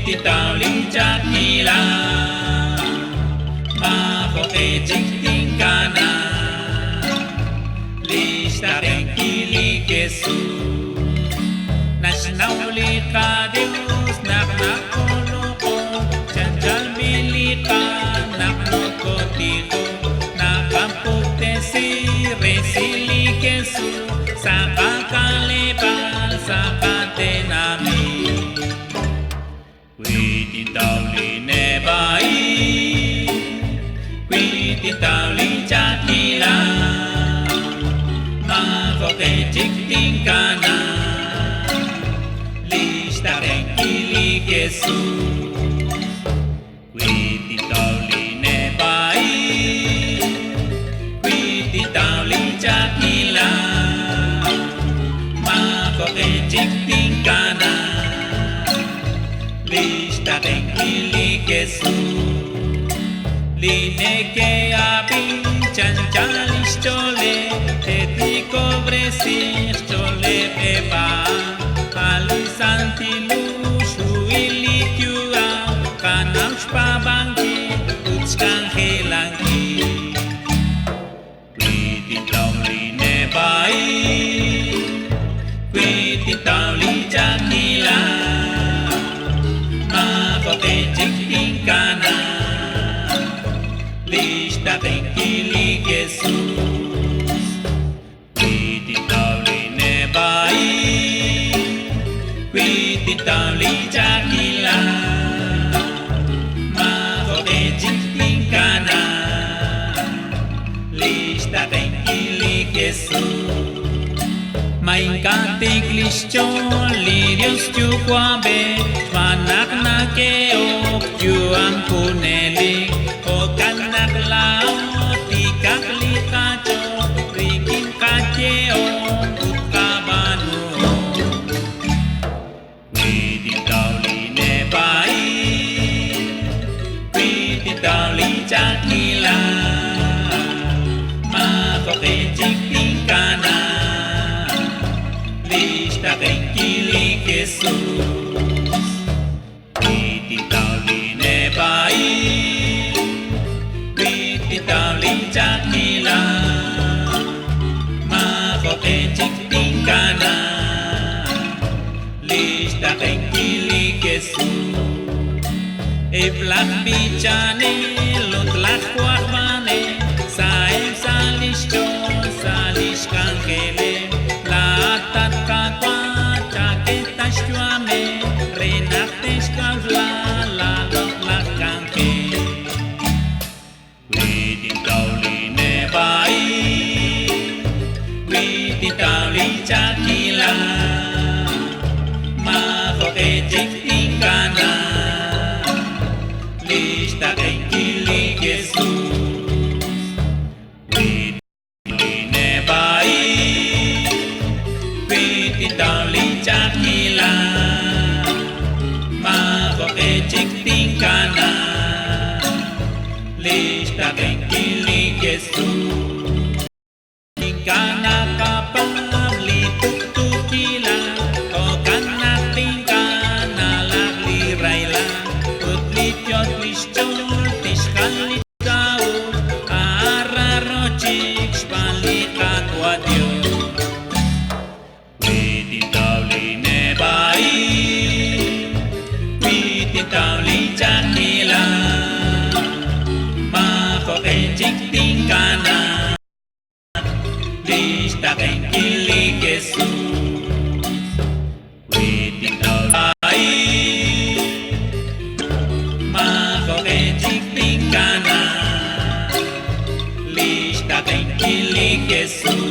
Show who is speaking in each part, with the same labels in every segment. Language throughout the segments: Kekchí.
Speaker 1: tintaw li ch'a'ajkilal, maajo'q'e chik tinkanaaq. Lix taaqenkil li Jesus naxnaw li qaDios naq naqoloq'on, chanchalb'il li qaam naq nokotijok, naqapuktesi resil li Jesus sa' qak'aleb'aal, sa' qatenamit. Wi tintaw li neb'a'il, wi tintaw li ch'a'ajkilal, maajo'q'e chik tinkanaaq. Lix taaqenkil li Jesus. Wi tintaw li neb'a'il, wi tintaw li ch'a'ajkilal, maajo'q'e chik tinkanaaq. Lix taaqenkil li Jesus. Li neke'ab'in chanchan lix ch'ooleb', te'tiikob'resiiq xch'ooleb' eb' a'an. A' li Santil Hu xhuhil li yu'am, qanaw xpaab'ankil ut xk'anjelankil. Wi tintaw li neb'a'il, wi tintaw li ch'a'ajkilal, maajo'q'e chik tinkanaaq. Lix taaqenkil li Jesus. Wi tintaw li neb'a'il, wi tintaw li ch'a'ajkilal, maajo'q'e chik tinkanaaq. Lix taaqenkil li Jesus. Ma ink'a' tik lix ch'ool li Dios Yuwa'b'ej, xb'aan naq nak'ehok yu'am junelik, jo'kan naq laa'o tiikaq li qach'ool rik'in qayehom ut qab'aanuhom. Wi tintaw li neb'a'il, wi tintaw li ch'a'ajkilal, maajo'q'e chik tinkanaaq. Lix taaqenkil li Jesus. Wi tintaw li neb'a'il, wi tintaw li ch'a'ajkilal, maajo'q'e chik tinkanaaq. Lix taaqenkil li Jesus. Eb' laj b'ichanel ut laj wajb'anel, saheb' sa' lix ch'ool, sa' lix k'anjeleb'. Laa'at at Qaawa' chak'e ta xyu'ameb' re naq te'xk'a'uxla laa loq'laj k'anjel. Wi tintaw li neb'a'il, wi tintaw li ch'a'ajkilal, maajo'q'e chik tinkanaaq. Lix taaqenkil li Jesus. Wi li neb'a'il, wi tintaw li ch'a'ajkilal, maajo'q'e chik tinkanaaq. Lix taaqenkil li Jesus. Ink'a' naqapaab' li tuqtuukilal, jo'kan naq ink'a' nalaj li rahilal, ut li yot' lix ch'ool tixjal li xk'a'uxl, a'an chik xb'aan li Qaawa' Dios. Wi tintaw li neb'a'il, wi tintaw li ch'a'ajkilal, maajo'q'e chik tinkanaaq. Lix taaqenkil li Jesus. Wi tintaw a'in, maajo'q'e chik tinkanaaq. Lix taaqenkil li Jesus.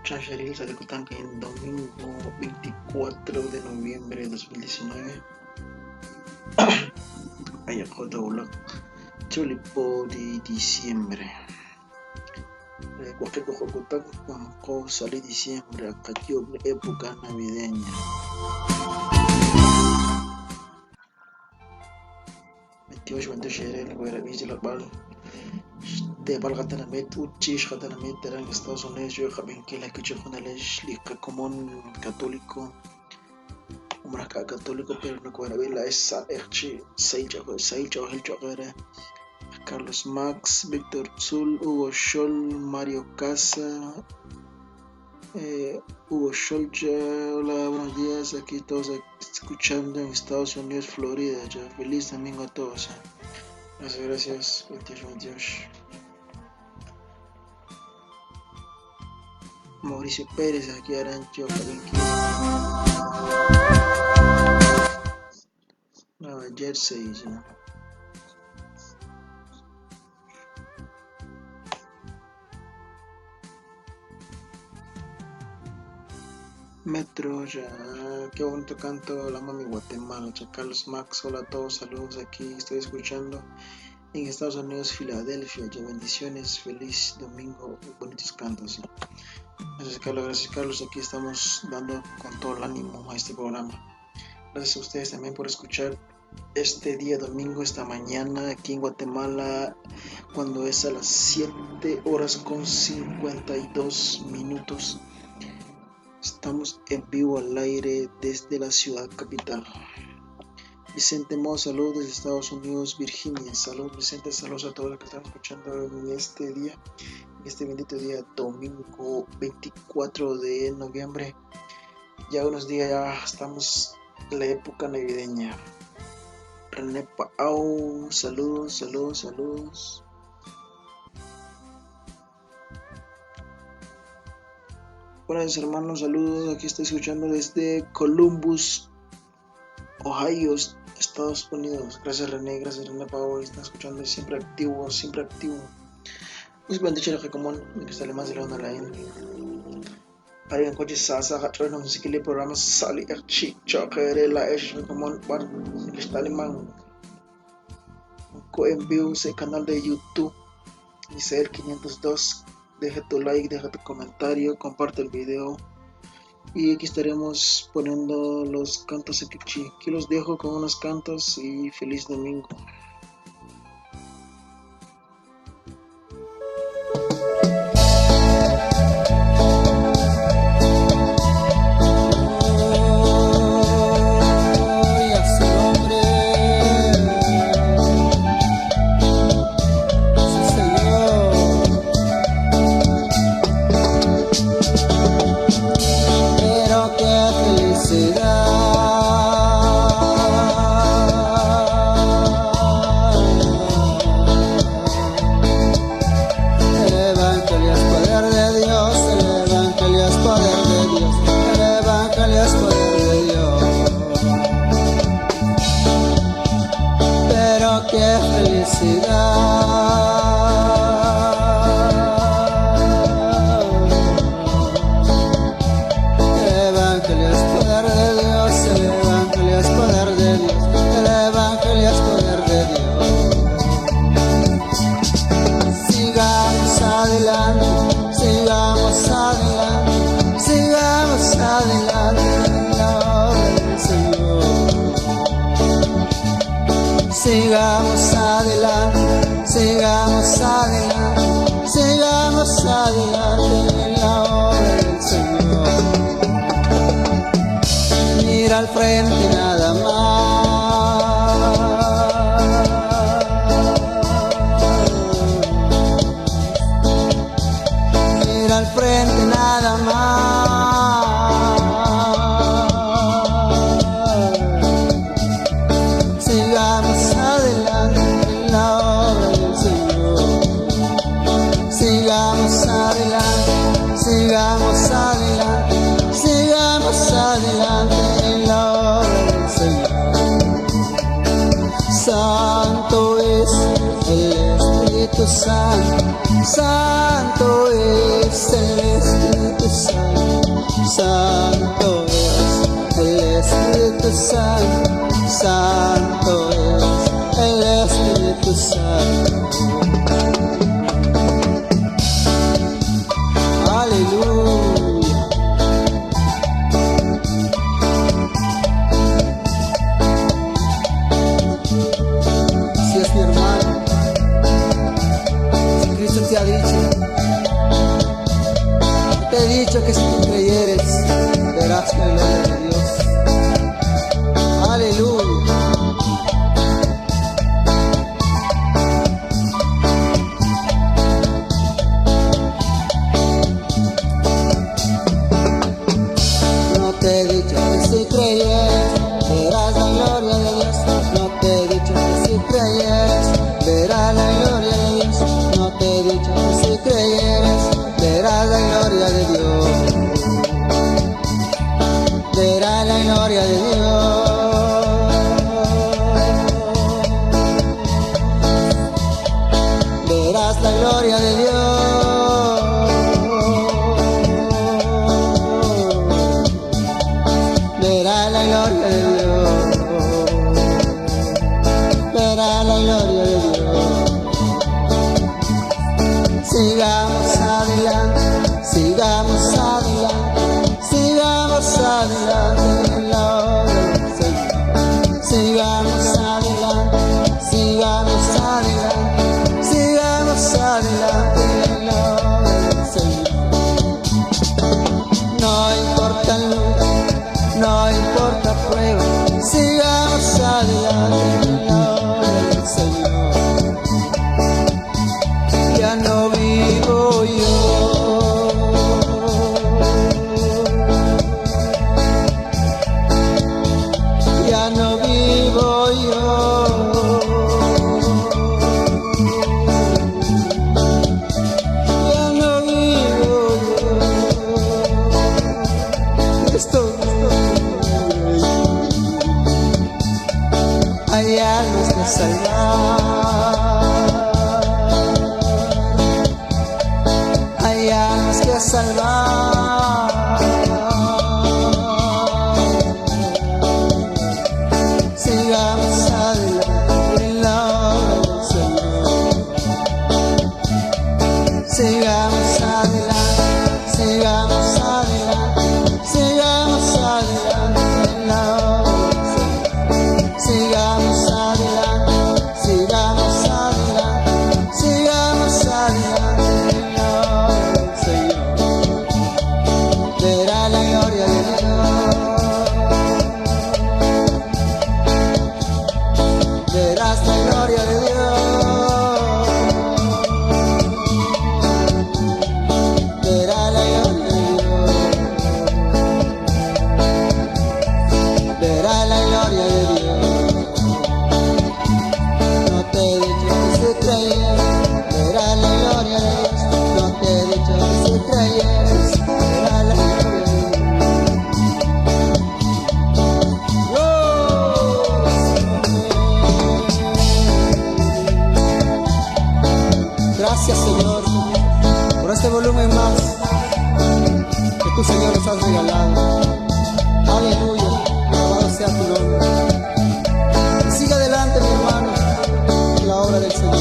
Speaker 2: Chancheril en domingo 24 de noviembre de 2019. Chulipo de diciembre. Sale diciembre, época navideña. 28 Estados Unidos, yo común católico, católico, pero no Carlos Max, Víctor Zul, Hugo Scholl, Mario Casa, Hugo Scholl, hola, buenos días, aquí todos escuchando en Estados Unidos, Florida, ya. Feliz domingo a todos. Gracias, gracias, 28, 28. Mauricio Pérez, aquí Arancho, Nueva Jersey, ya. Metro, ya, qué bonito canto, la mami Guatemala, ya, Carlos Max, hola a todos, saludos, aquí estoy escuchando en Estados Unidos, Filadelfia, ya, bendiciones, feliz domingo, bonitos cantos, ya. Gracias Carlos, aquí estamos dando con todo el ánimo a este programa. Gracias a ustedes también por escuchar este día domingo, esta mañana aquí en Guatemala, cuando es a las 7:52. Estamos en vivo al aire desde la ciudad capital. Vicente Mo, saludos desde Estados Unidos, Virginia. Saludos Vicente, saludos a todos los que están escuchando en este día, en este bendito día, domingo 24 de noviembre. Ya unos días ya estamos en la época navideña. René Paau, saludos, saludos, saludos. Buenas hermanos, saludos, aquí estoy escuchando desde Columbus, Ohio, Estados Unidos. Gracias René Pau, está escuchando, siempre activo, siempre activo. Pues bendicho el común, que sale más de la onda la N. Arian coche sasa, no sé qué le programa sale chicho, que la es común, que está alemán. En vivo ese canal de YouTube, Misael 502. Deja tu like, deja tu comentario, comparte el video. Y aquí estaremos poniendo los cantos en Q'eqchi'. Aquí los dejo con unos cantos y feliz domingo.
Speaker 3: Sigamos adelante, sigamos adelante, sigamos adelante en la obra del Señor. Mira al frente nada más. Mira al frente nada más. Sigamos adelante, sigamos adelante en la obra del Señor. Santo es el Espíritu Santo, Santo es el Espíritu te he dicho que si tú creyeres, verás la gloria de Dios. Aleluya. No te he dicho que si creyeres, verás la gloria de Dios. No te he dicho que si creyeres, verás la gloria de Dios. No te he dicho que si creyeres, verás la gloria de Dios. Verás la gloria de Dios. Verás la gloria de Dios. Verá la gloria de Dios. Verá la gloria de Dios. Sigamos adelante, sigamos adelante, sigamos adelante en la obra del Señor. Sigamos adelante, sigamos adelante, sigamos adelante en la obra del Señor. No importa lucha, no importa prueba, sigamos adelante en la obra del Señor. Ya no vivo yo. Ya no vivo yo. Ya no vivo yo. Cristo vive. Hay almas que salvar. Hay almas que salvar. Sigamos adelante en la obra del Señor. Sigamos adelante, sigamos adelante, sigamos adelante en la obra del Señor. Sigamos adelante, sigamos adelante, sigamos adelante en la obra del Señor. Verá la gloria de Dios. Verás la gloria de Dios. Verá la gloria de Dios. Verá la gloria de Dios. No te he dicho que si creyeres, verá la gloria de Dios. No te he dicho que si creyeres, verá la gloria de Dios. Gracias, Señor, por este volumen más que tú, Señor, nos has regalado. Aleluya, alabado sea tu nombre. Y sigue adelante, mi hermano, en la obra del Señor.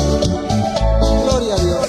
Speaker 3: Gloria a Dios.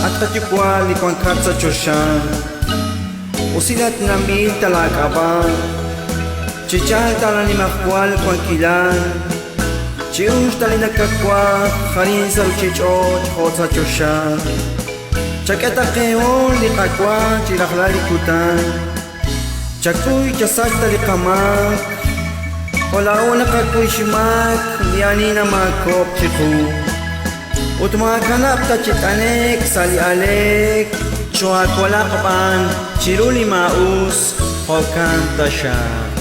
Speaker 4: At qatyuwa' li wankat sa' choxa, usilat namb'il ta laak'ab'a', chichalq ta laanimajwal wankilal, chi'ux ta li nakawaj arin sa' ruuchich'och' jo' sa' choxa. Chak'e ta qehol li qawa chi rajlal li kutan, chakuy chasach ta li qamaak, jo' laa'o naqakuy xmaak li ani namaakob'k chiqu. Ut maakanab' ta chi t'ane'k sa' li aleek, choohaakolaq b'an chiru li maa'us, jo'kan taxaq.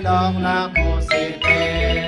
Speaker 5: Loq'laj Musiq'ej.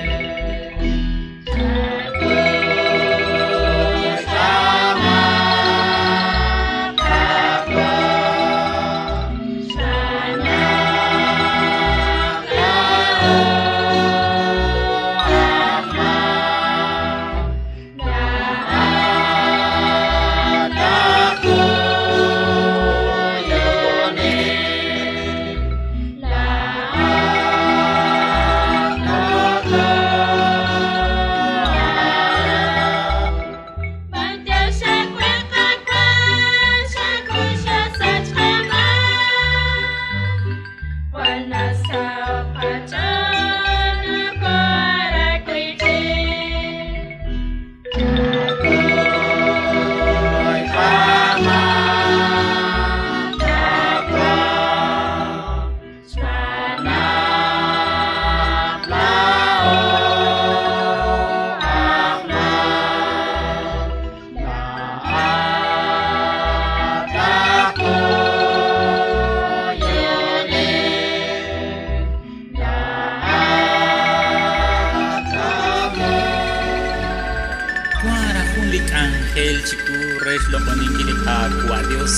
Speaker 1: Wank jun li k'anjel chiwu re xloq'oninkil li Qaawa' Dios.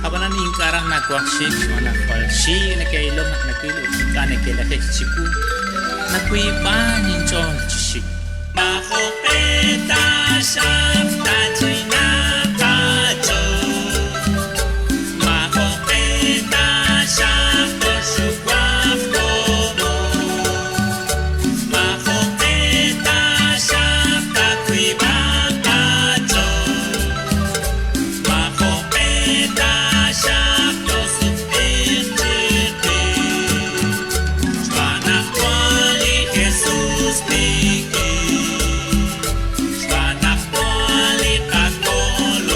Speaker 1: Ab'anan ink'a' raj nawaj xik xb'aan naq jwal xik' neke'ilok naq nawil ut ink'a' neke'lajek chiwu. Nawiib'an inch'ool chi xik. Maajoq'e taxaq taachinaq aach'ool. Maajoq'e taxaq toxuwaq komon. Maajoq'e taxaq taawiib'aq aach'ool. Maajoq'e taxaq tosutq'iiq chiqix. Xb'aan naq wank li Jesus qik'in. Xb'aan naq wank li qaKolonel.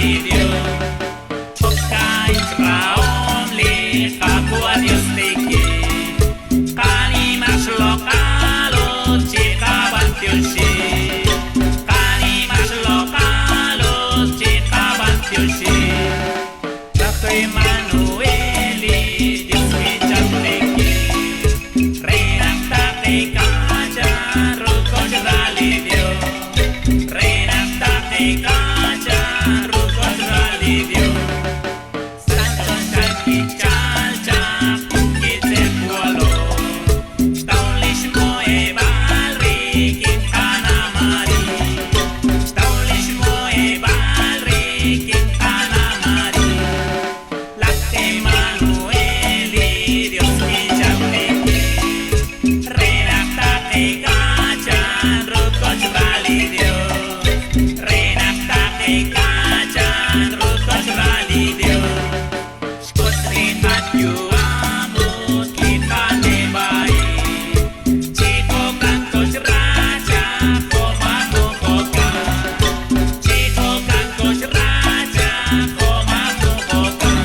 Speaker 1: li Dios. Jo'kan xrahom li Qaawa' Dios qik'in, qanimaq xloq'al ut chiqab'antioxi. Qanimaq xloq'al ut chiqab'antioxi. Laj Emanuel li Dios kichal qik'in, re naq taqeek'a chanru koxra li Dios. Re naq taqeek'a chanru koxra li Dios. Santo kichal chaq kitzepualo, xtaw lix muheb'aal rik'in Ana María. Xtaw lix muheb'aal rik'in Ana María. Laj Emanuel li Dios kichal qik'in, re naq taqeek'a chanru koxra li Dios. Re naq taqeek'a chanru koxra li Dios. Xk'ut li qayu'am ut li qaneb'a'il, chi jo'kan koxra chaq jo'maju jo'kan. Chi jo'kan koxra chaq jo'maju jo'kan.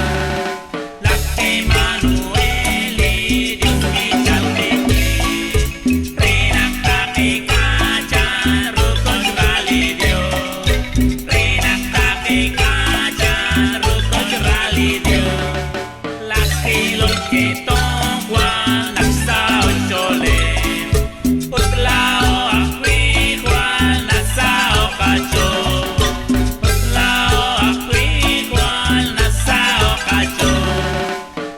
Speaker 1: Laj Emanuel li Dios kichal qik'in, re naq taqeek'a chanru koxra li Dios. Re naq taqeek'a chanru koxra li Dios. Laj ilol ketomq jwal naxsaho'k xch'ooleb', ut laa'o ajwi' jwal nasaho'k qach'ool. Ut laa'o ajwi' jwal nasaho'k qach'ool.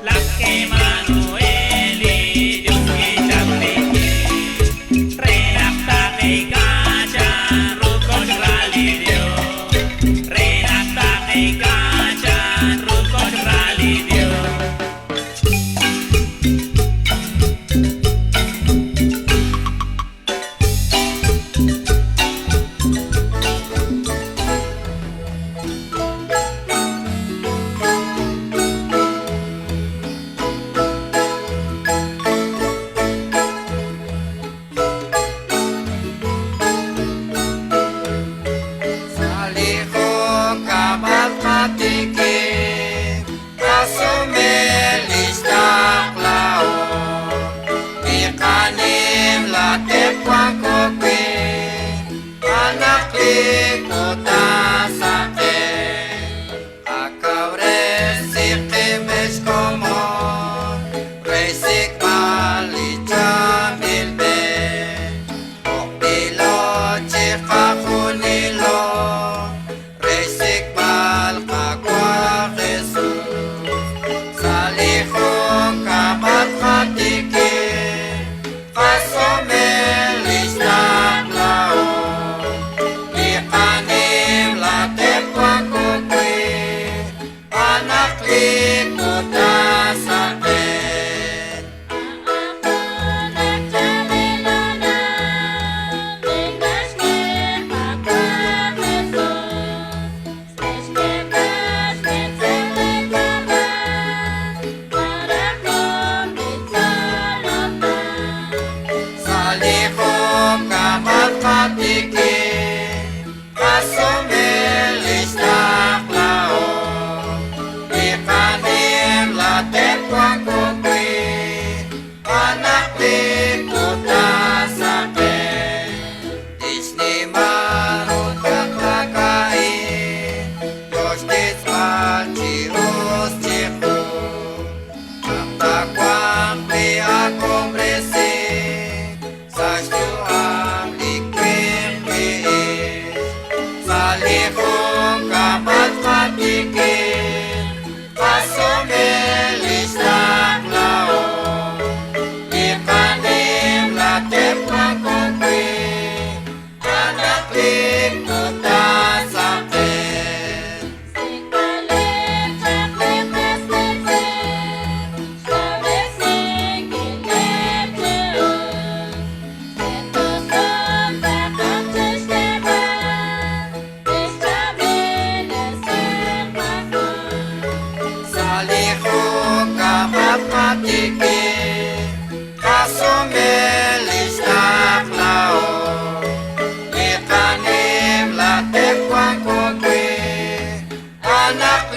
Speaker 1: Laj Emanuel li Dios kichal qik'in, re naq taqeek'a chanru koxra li Dios. Re naq taqeek'a chanru koxra li Dios.
Speaker 5: Sa li junkab'al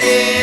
Speaker 1: Thank you.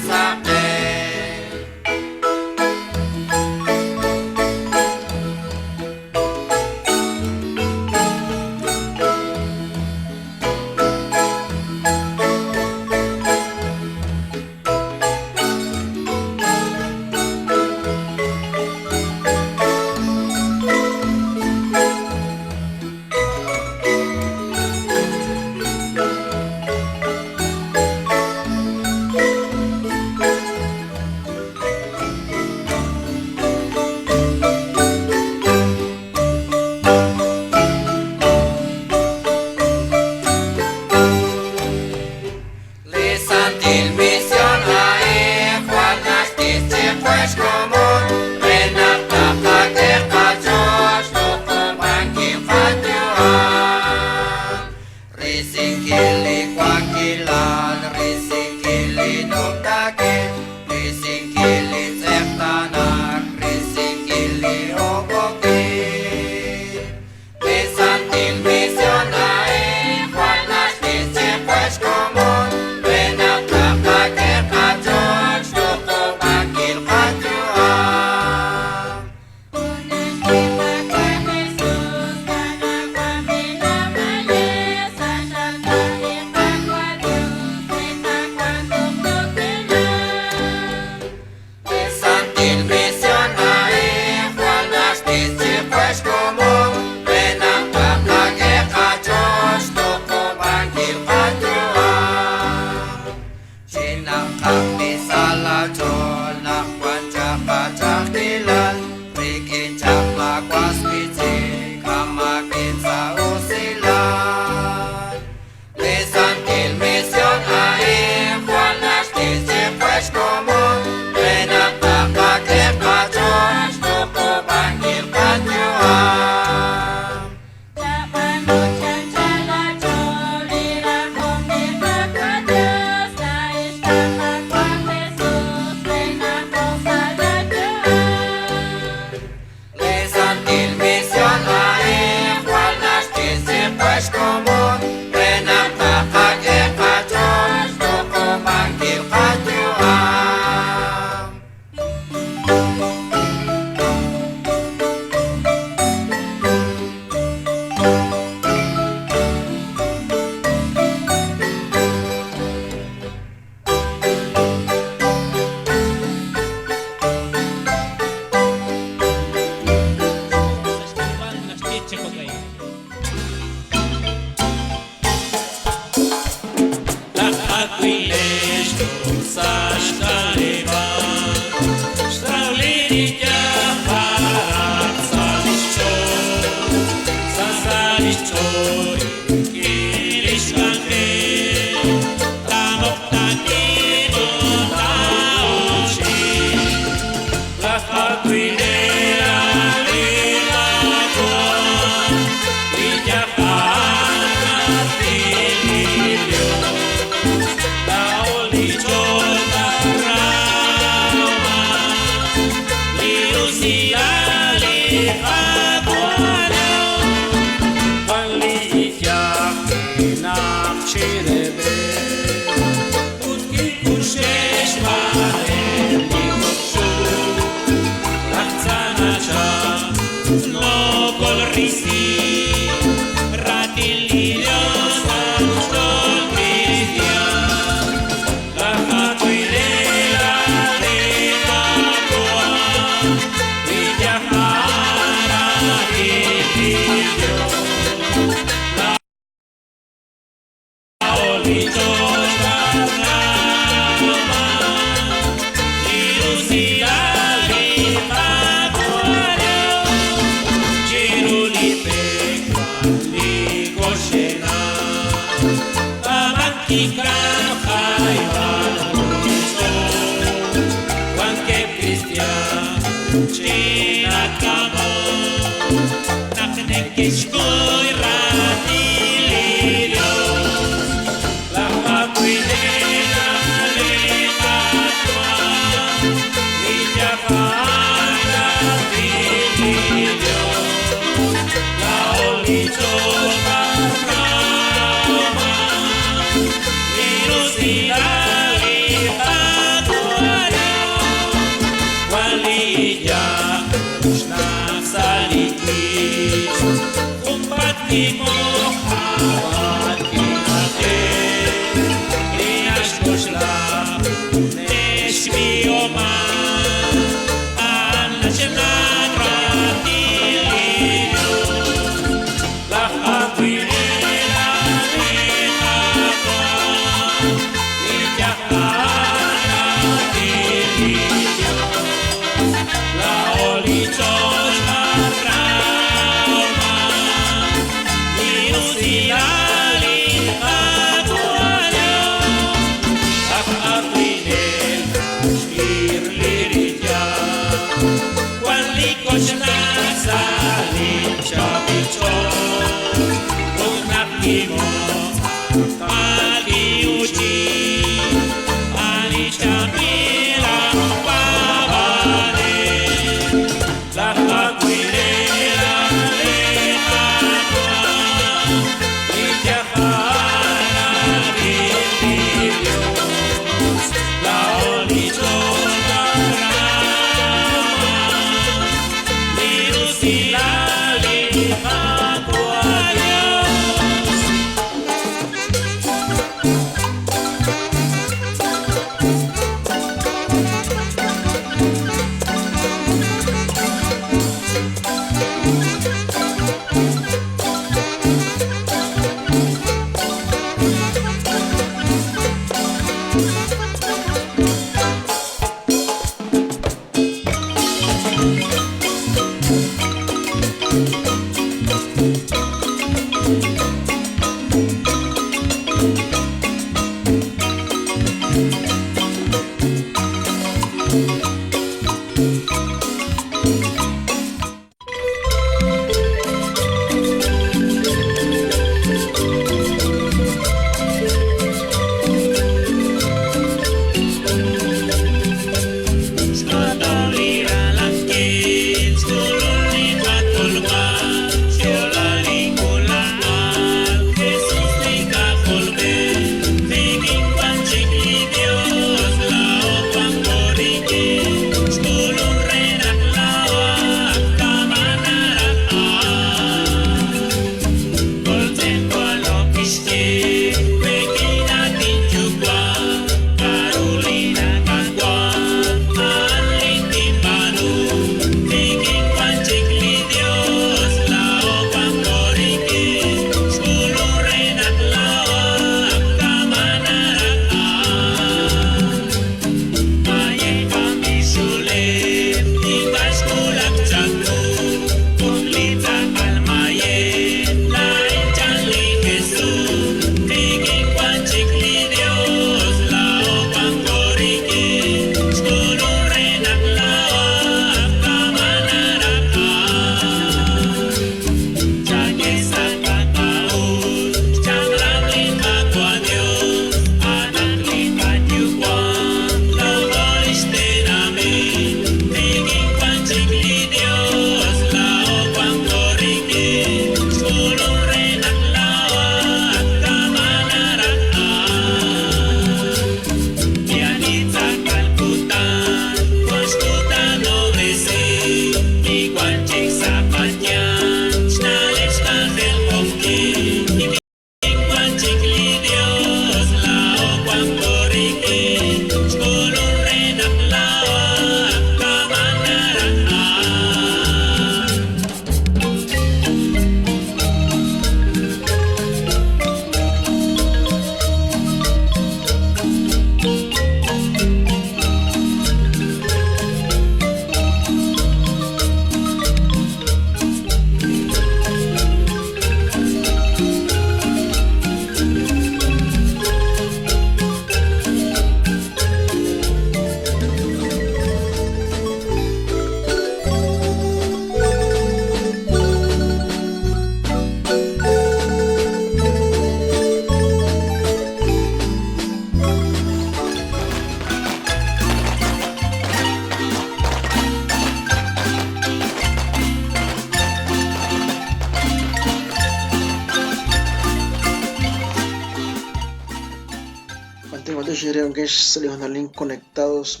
Speaker 2: Conectados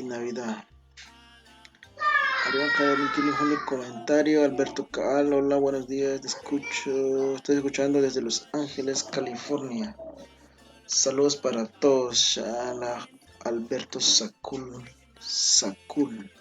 Speaker 2: Navidad. Comentario Alberto Caal, hola, buenos días, te escucho, estoy escuchando desde Los Ángeles, California. Saludos para todos. Alberto Sacul. Sacul.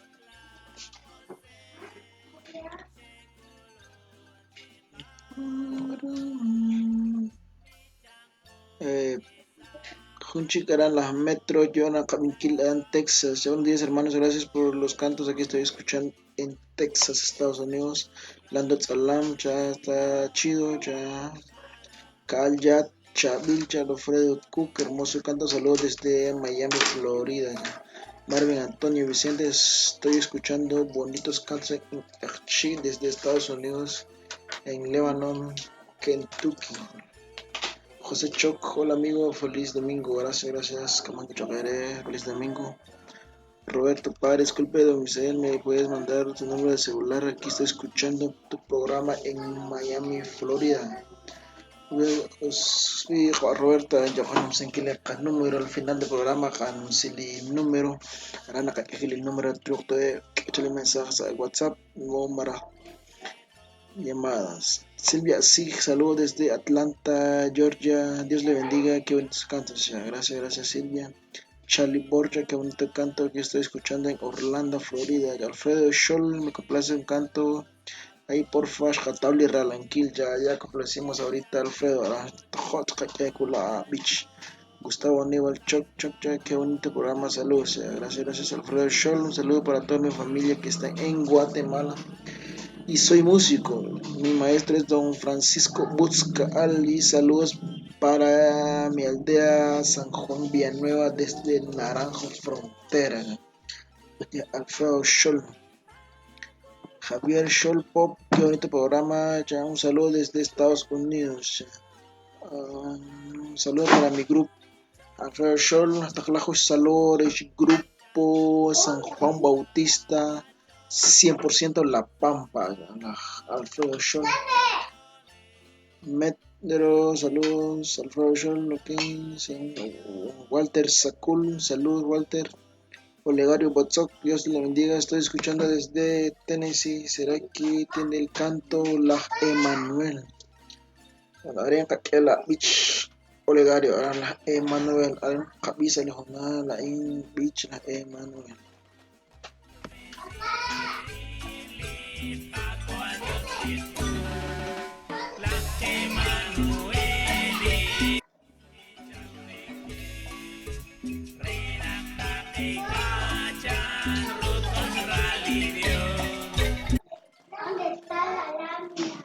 Speaker 2: Junchicarán las Metro, Jonah Caminquil en Texas. Buenos días, hermanos, gracias por los cantos. Aquí estoy escuchando en Texas, Estados Unidos. Lando Tzalam, ya está chido, ya. Cal, ya, Chabil, Alfredo Cook, hermoso canto. Saludos desde Miami, Florida. Marvin Antonio Vicente, estoy escuchando bonitos cantos en Erchi desde Estados Unidos, en Lebanon, Kentucky. José Choc, hola amigo, feliz domingo, gracias, gracias, Chocaré, feliz domingo. Roberto Padre, disculpe don Misael, me puedes mandar tu número de celular, aquí estoy escuchando tu programa en Miami, Florida. Roberto, número al final del programa, número, el número, échale mensajes a WhatsApp, llamadas. Silvia Sig, saludos desde Atlanta, Georgia. Dios le bendiga, qué bonitos cantos. Gracias, gracias Silvia. Charlie Borja, qué bonito canto que estoy escuchando en Orlando, Florida. Alfredo Scholl, me complace un canto. Ahí porfa, Jatabli Ralanquil, ya complacimos ahorita Alfredo. Gustavo Aníbal, Choc, Choc, Choc, qué bonito programa, saludos. Gracias, gracias Alfredo Scholl. Un saludo para toda mi familia que está en Guatemala. Y soy músico, mi maestro es don Francisco Butzcaal y saludos para mi aldea San Juan Villanueva desde Naranjo Frontera. Alfredo Scholl. Javier Scholl Pop, qué bonito programa, ya un saludo desde Estados Unidos. Un saludo para mi grupo Alfredo Scholl, hasta saludos, grupo San Juan Bautista. 100% La Pampa, Alfredo Scholl. Metro, saludos, Alfredo Scholl, ok, sí. Walter Sacul, saludos, Walter. Olegario Botzok, Dios le bendiga, estoy escuchando desde Tennessee. ¿Será que tiene el canto la Emanuel? Adrián Caquela, bitch. Olegario, la Emanuel, Cabisa, la in bitch, la Emanuel.
Speaker 6: ¿Dónde está la lámina?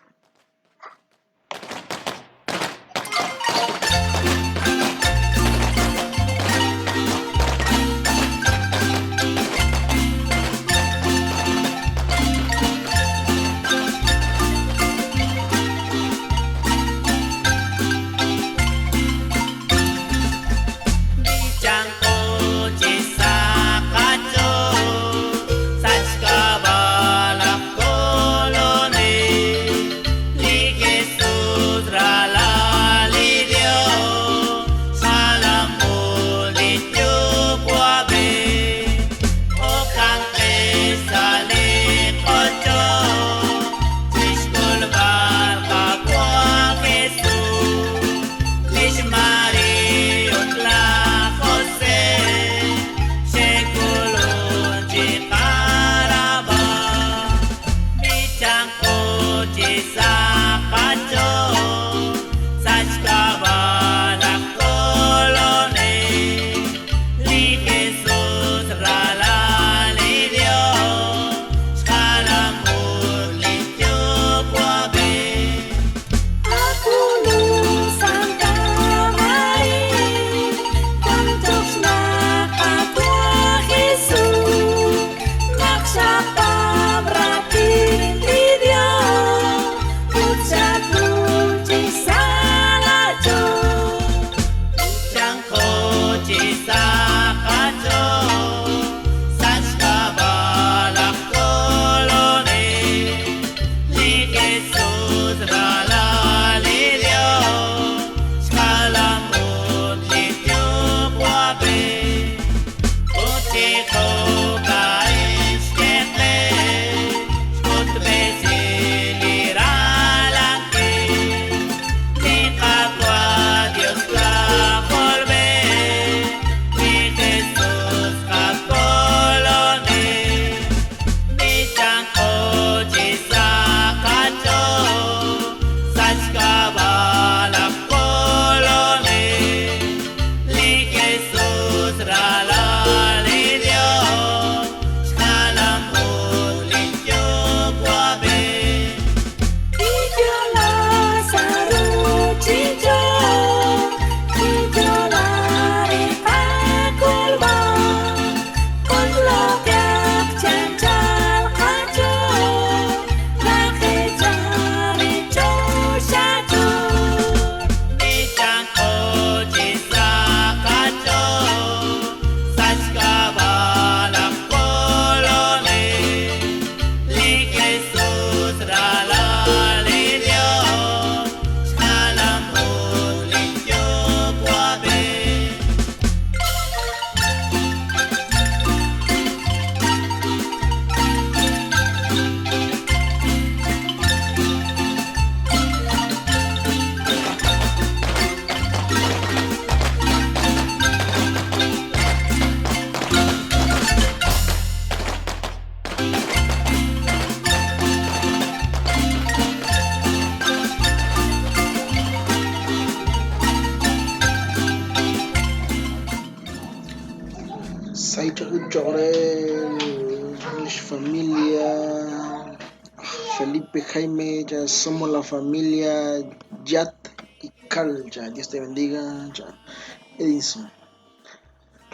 Speaker 2: Saichakuchore, familia Felipe Jaime, ya somos la familia Yat y Cal, ya Dios te bendiga, ya Edison.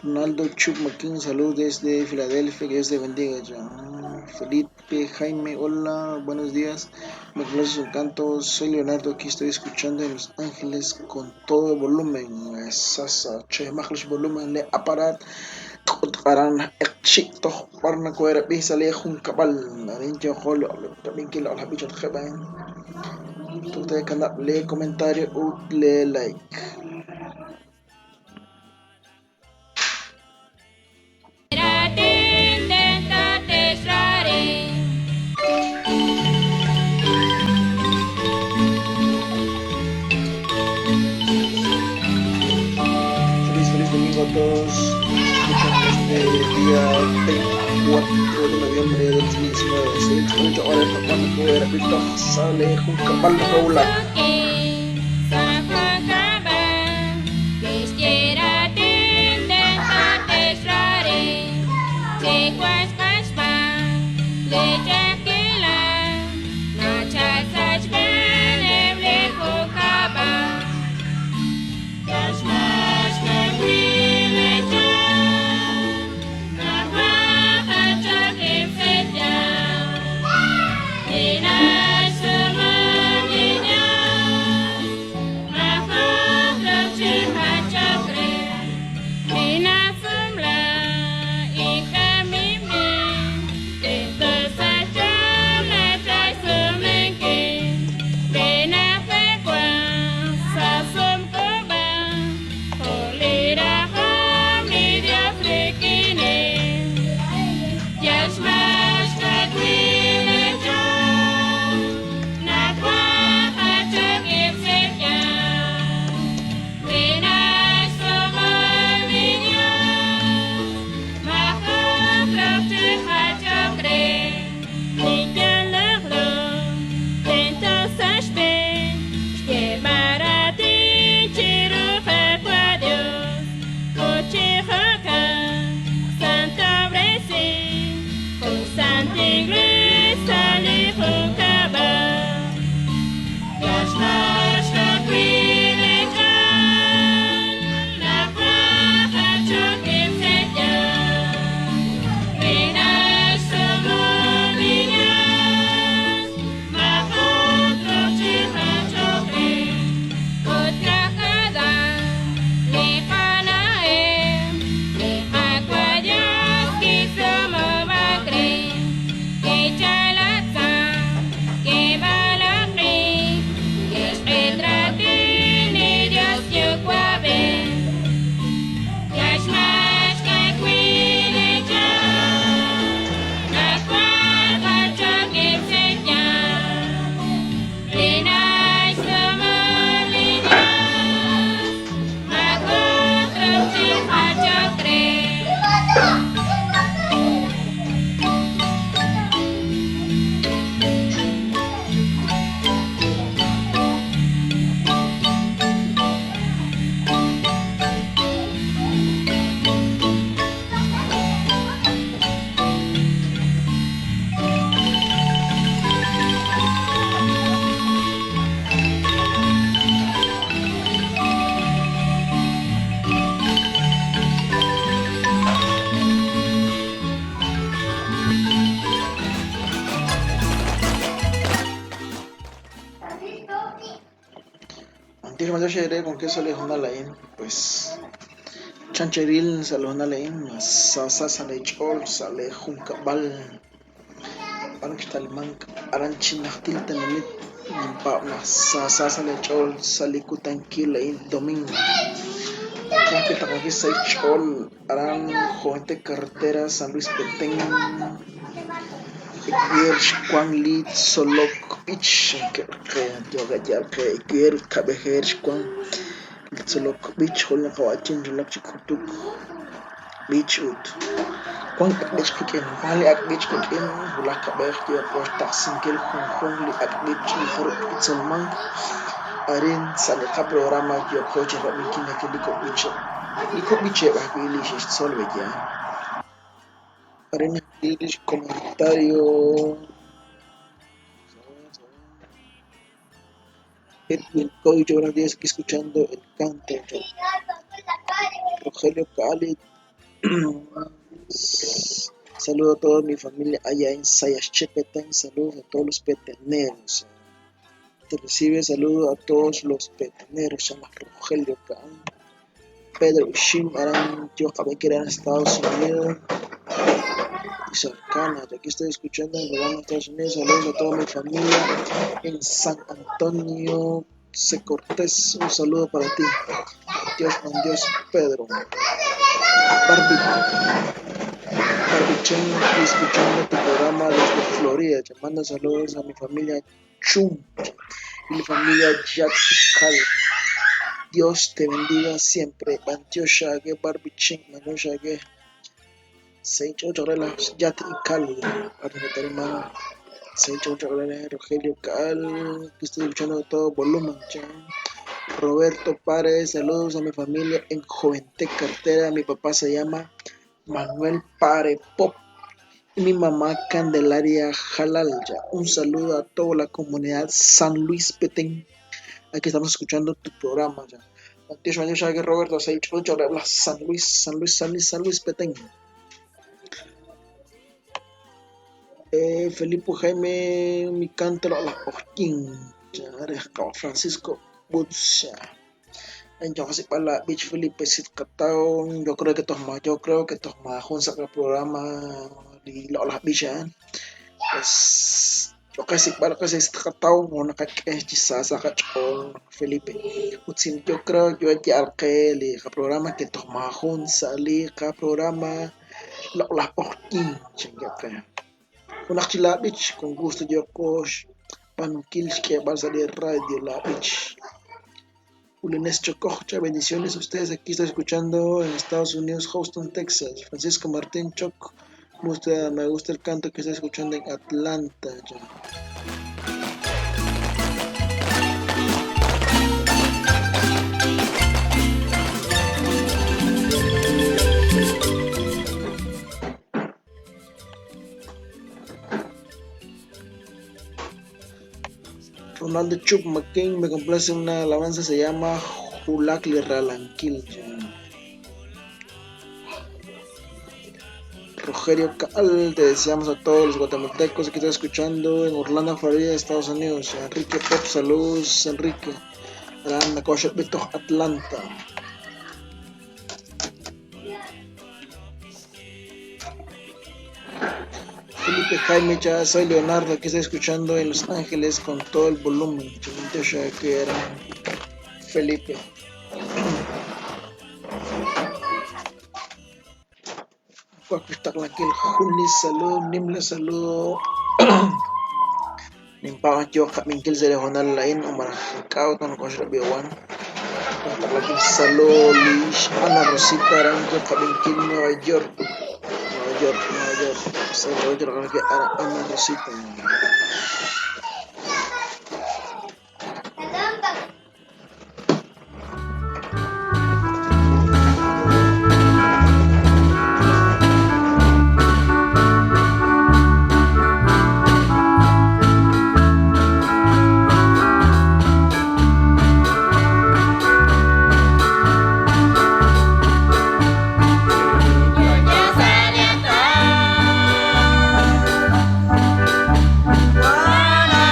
Speaker 2: Ronaldo Chup McKean, saludos desde Filadelfia, que Dios te bendiga, ya. Felipe Jaime, hola, buenos días. Me conoces un canto, soy Leonardo, aquí estoy escuchando en Los Ángeles con todo el volumen. Sasa, che, volumen, le aparat. Aran chito parna cuera pisa le jun cabal arincho jolo también que la bicho tu te canal le comentario ut le like. Feliz domingo a todos. Escuchan este día 24 de noviembre de 2019, 6:08 horas, cuando poder sale Junca Paula. Con qué sale Lain, pues Chancheril sale Lain, Sasa sale Chol, sale Juncabal, Aranchtalmank, Aranchinachtil Tanamit, Nimpabna, Sasa sale Chol, sale Kutanki Lain, Domingo. Sai Chol, Aran, Joente Carretera, San Luis Petén, Juan Lit Solok Beach, que Cabejer Juan Solok Beach, Hola Kawachin, Solok Chikutuk Beach Ut. Juan Beach Kukin, Juan Liak Beach Kukin, Hula Cabej, Yo Posta Sinkel, Juan Juan Liak Beach, Itzelman, Arin, Salika programa, Yo Coach, Robin Kinekiliko Beach, Liko Beach, Bakili, Solveya. Arena comentario. Edwin Coyo, buenos días, aquí escuchando el canto. Rogelio Cali. Saludo a toda mi familia allá en Sayaxché, Saludos a todos los peteneros. Te recibe saludo a todos los peteneros. Llama Rogelio Cali. Pedro Ushim, Aran, yo en Estados Unidos. Y cercana. Aquí estoy escuchando el programa de Estados Unidos. Saludos a toda mi familia en San Antonio C. Cortés. Un saludo para ti. Dios con Dios, Pedro. Barbie. Barbie Chen, escuchando tu programa desde Florida. Te mando saludos a mi familia Chum y mi familia Jack Cal. Dios te bendiga siempre. Bantio Shage, Barbie Chen, Manuel Shage. 6 Yat y Cal. 6 Rogelio Cal. Que estoy escuchando todo volumen. Roberto Párez, saludos a mi familia en Joventec Cartera. Mi papá se llama Manuel Pare Pop y mi mamá Candelaria Jalalya. Un saludo a toda la comunidad San Luis Petén. Aquí estamos escuchando tu programa ya. Roberto, 6 San Luis, San Luis, San Luis, San Luis Petén. Felipe Jaime, mi canto la Francisco Butz. Yo Beach Felipe yo creo que toma, yo creo que toma junto al programa y la bicha. Pues yo casi para que se tratado una que quizás Felipe. Yo creo yo ya que el programa que toma junto al programa la la Bich con gusto yo kosh panuquil que va a salir radio la Bich. Ulines Chococha, bendiciones a ustedes. Aquí estoy escuchando en Estados Unidos, Houston, Texas. Francisco Martín Choc, me gusta el canto que está escuchando en Atlanta. Ya. Ronaldo Chup McCain me complace una alabanza, se llama Julakli Ralanquil. Rogerio Cal, te deseamos a todos los guatemaltecos que están escuchando en Orlando, Florida, Estados Unidos. Enrique Pop, saludos, Enrique. Atlanta. Felipe Jaime, ya soy Leonardo, aquí estoy escuchando en Los Ángeles con todo el volumen. Que era Felipe. Saludo, Nimla, saludo. Nimpaga yo, Minkil se Lain, Omar Saludo, Lish, Ana Rosita Arango, Minkil, Nueva York. Nueva York, Nueva York. Saludos, Ana Rosita.
Speaker 5: Yo ya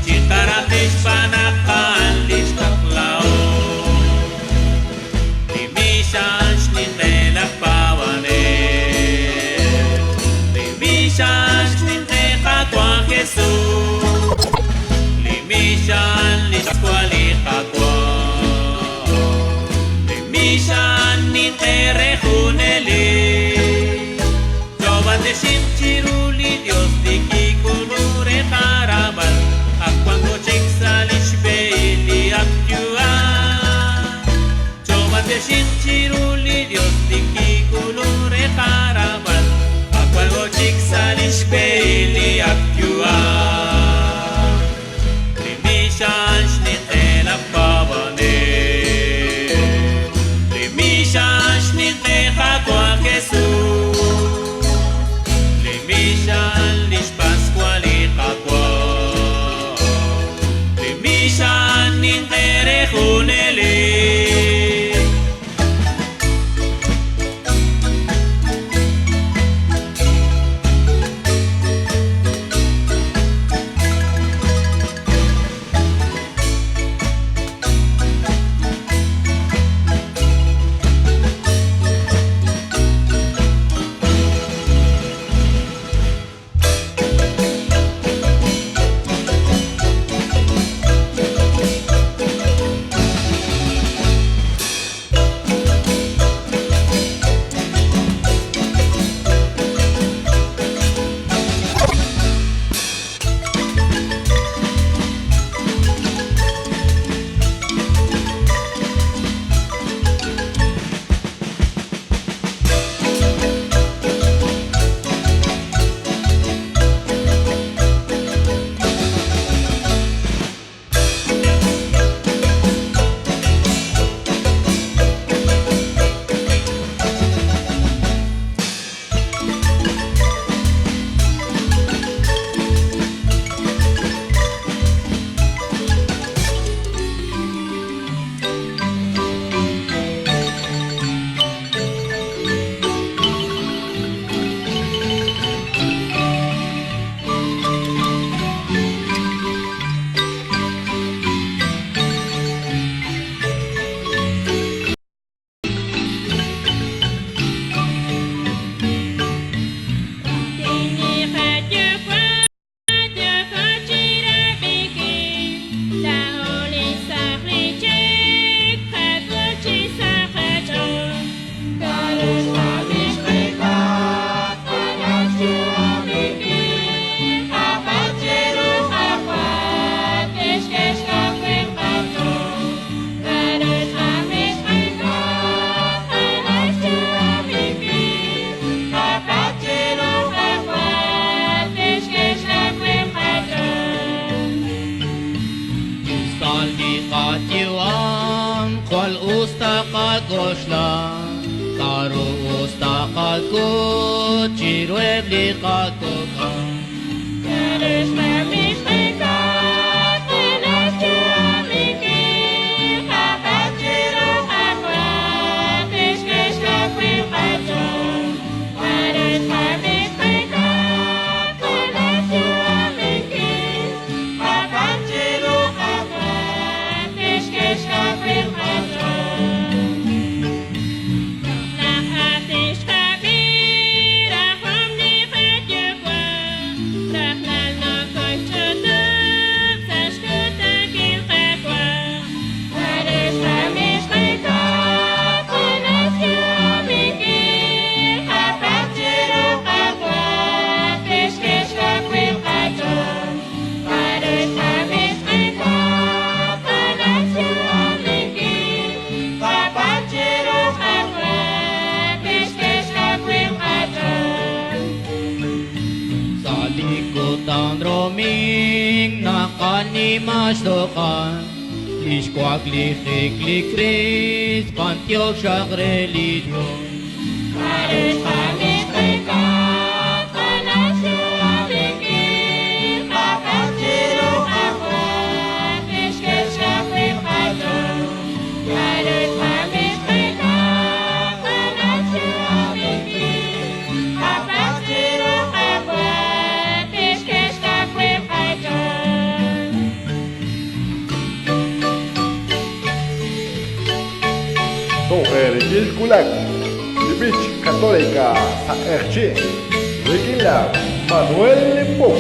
Speaker 1: Chikaratish panakan lishtaklao. Limisha Junelik.
Speaker 7: Católica Saerchi, Riquila, Manuel Pop.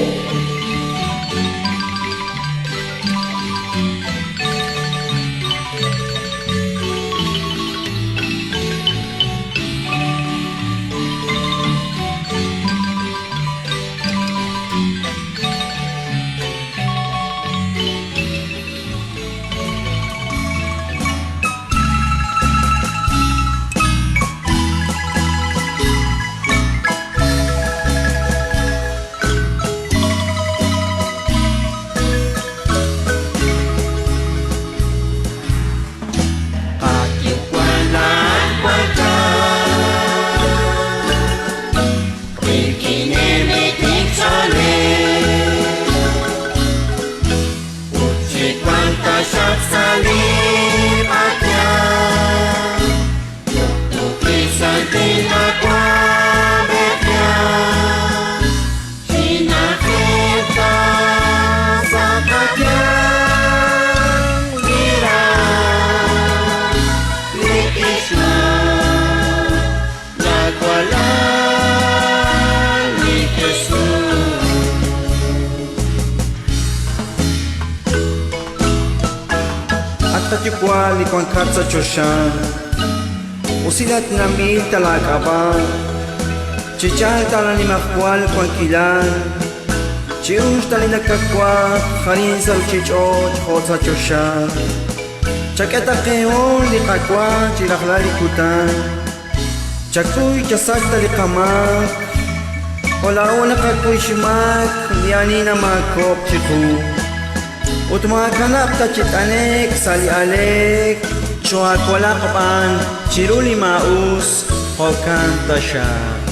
Speaker 4: At qayuwa' li wankat sa' choxa, usilat namb'il ta laak'ab'a', chichalq ta laanimajwal wankilal, chi'ux ta li nakawaj arin sa' ruuchich'och' jo' sa' choxa. Chak'e ta qehol li qawa chi rajlal li kutan, chakuy chasach ta li qamaak, jo' laa'o naqakuy xmaak li ani namaakob'k chiqu. Ut maakanab' ta chi t'ane'k sa' li aleek, choohaakolaq b'an chiru li maa'us, jo'kan taxaq.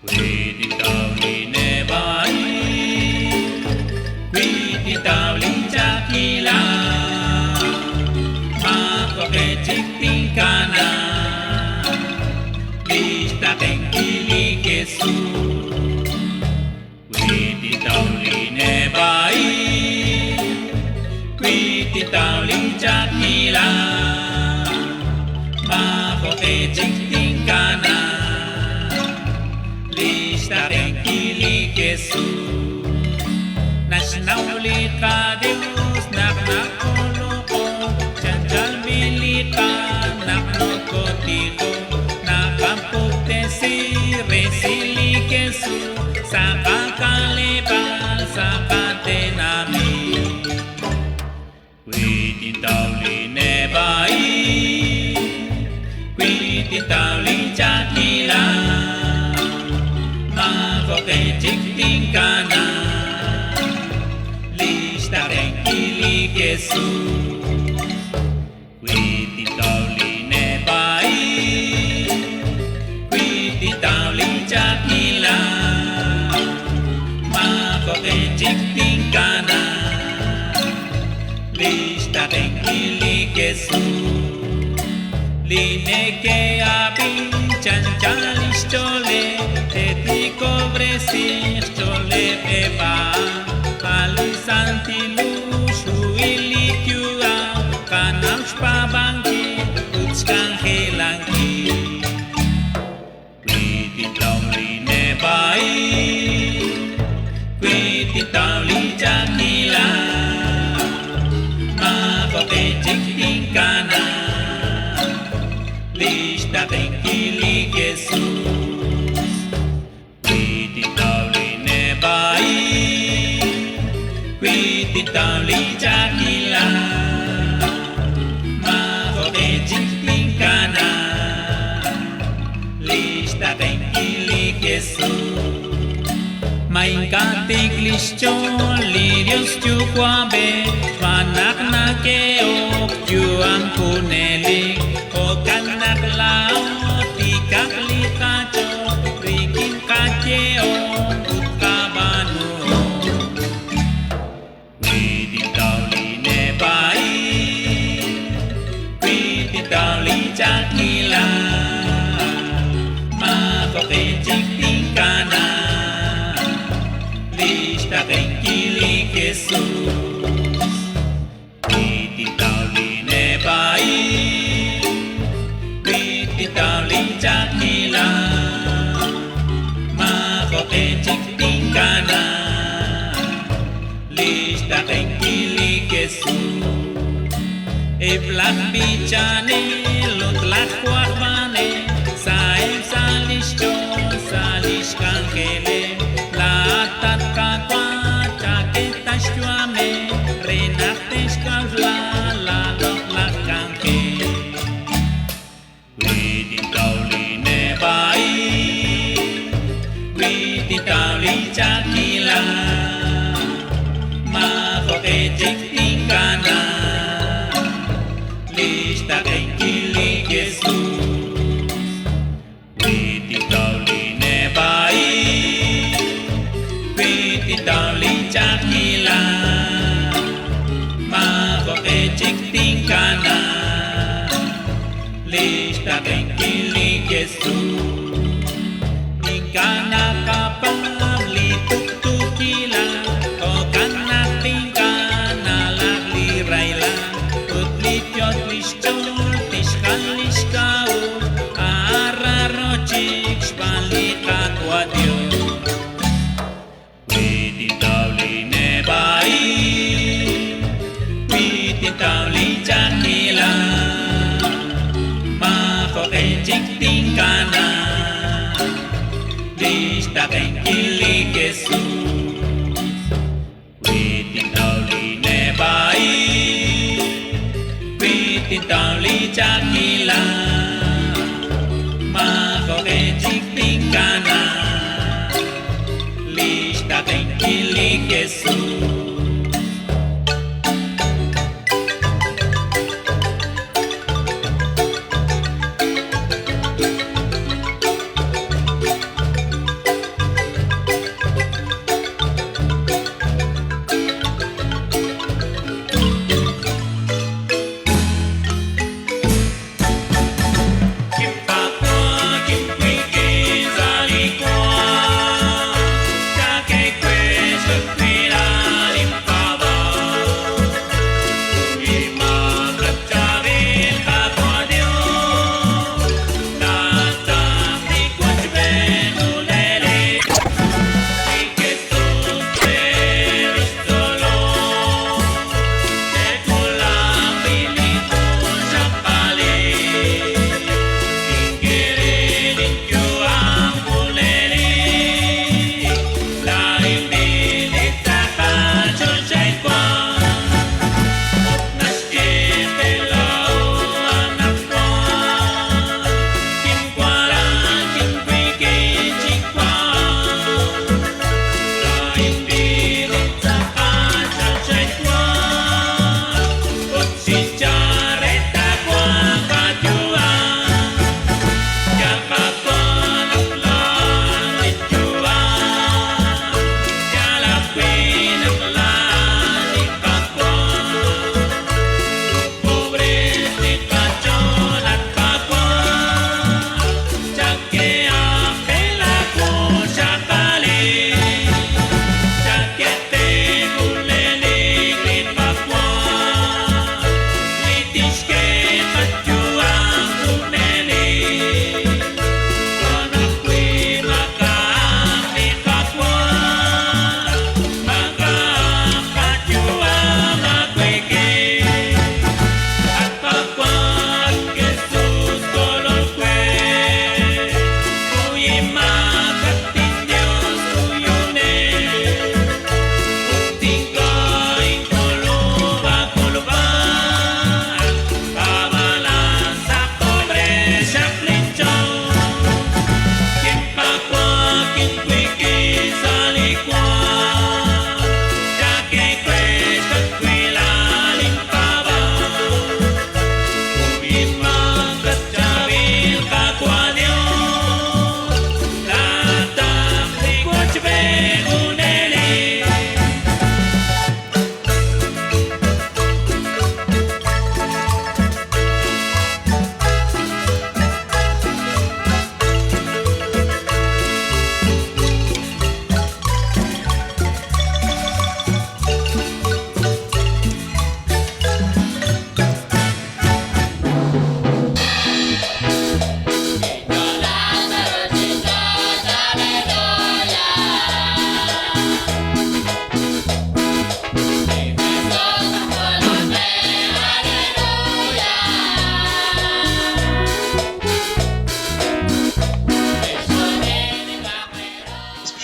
Speaker 1: Jesús.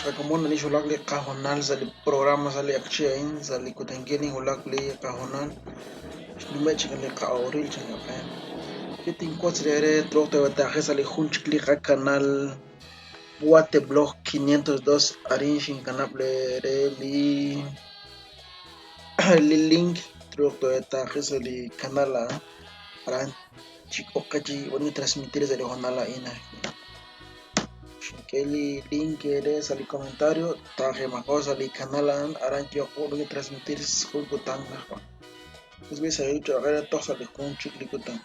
Speaker 2: Qakomon ani xwulak li qahoonal sa' li programa sa' li akchi' a'in sa' li kutankil ninwulak li qahoonal xnume' chik li qa'oril chan qe tinwotz re truuq te'weta'qe sa' li jun chik li qakanal Guateblog 502 arin xinkanab' re li link truuq te'weta'qe sa' li kanal a'an aran chik'oqe chi b'an transmitir sa' li hoonal a'in xink'e li link re sa' li comentario taajemaqo sa' li kanal a'an aran yoqo transmitir jun kutan ajwa. Pues sa' cho'q re toj sa' li jun chik li kutan.